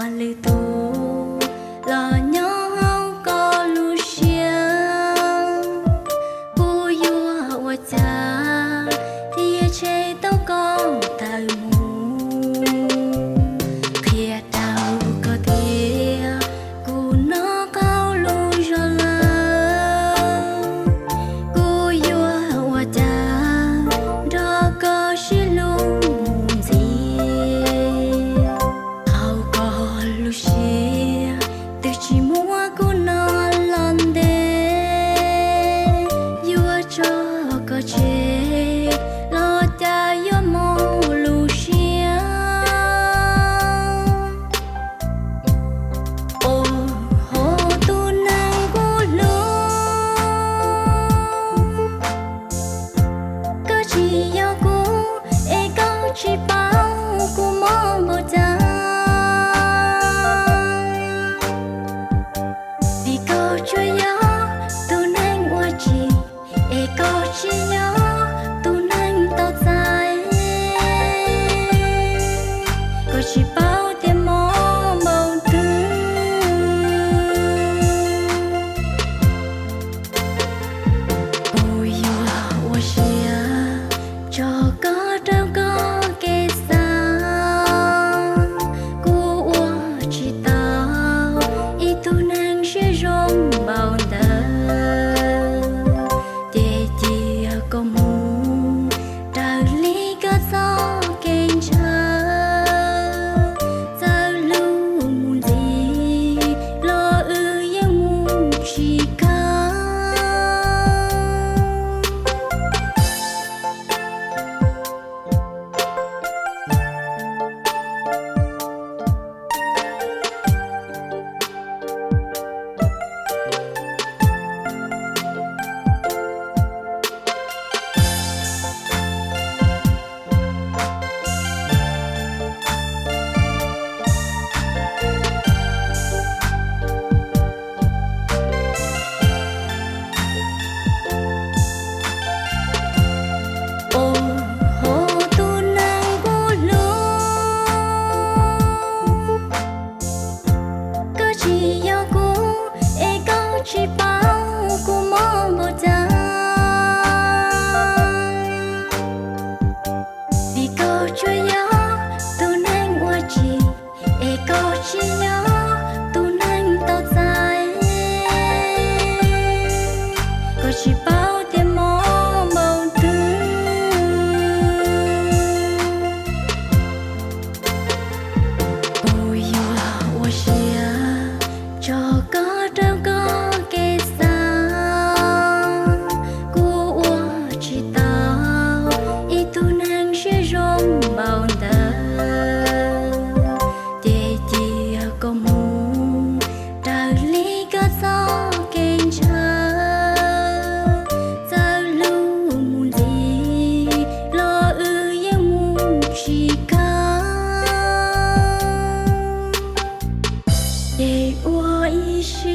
lwm tus los nyob hauv koj lub siab, kuv yuav ua cas thiaj tshem tau koj tawm mus. Qhia rau koj tias kuv noj qaug lus zog lawm, kuv yuav ua cas nrog koj sib hlub mus ntxiv. Hauv koj lub siab twb tsis muaj kuv noj los ntev, yuav tso koj tseg los cas yuav mob lub siab. Ua hauv tus neeg kuv hlub, koj tsis yog kuv es koj tsis paub kuv mob npaum cas, vim koj tsuas yog tus neeg ua tsim es koj tsis yog tus neeg tau txais, koj tsis paub tias mob npaum twg. Kuv yuav ua siab tso koj rau koj kev xav, kuv ua tsis tau ib tug neeg siab zoo npaum ntawd, ces cia koj mus raws li koj txoj kev ntshaw. Txawm hlub mus ntxiv los wb yeej mus tsis kawg. Ua hauv tus neeg kuv hlub, koj tsis yog kuv es koj tsis paub kuv mob npaum cas, vim koj tsuas yog tus neeg ua tsim es koj tsis yog tus neeg tau txais, koj tsis paub tias mob npaum twg. Kuv yuav ua siab tso koj rau koj kev xav, kuv ua tsis tau ib tug neeg siab zoo npaum ntawd, ces cia koj mus raws li koj txoj kev ntshaw. Txawm hlub mus ntxiv los wb yeej mus tsis kawg, ces ua ib siab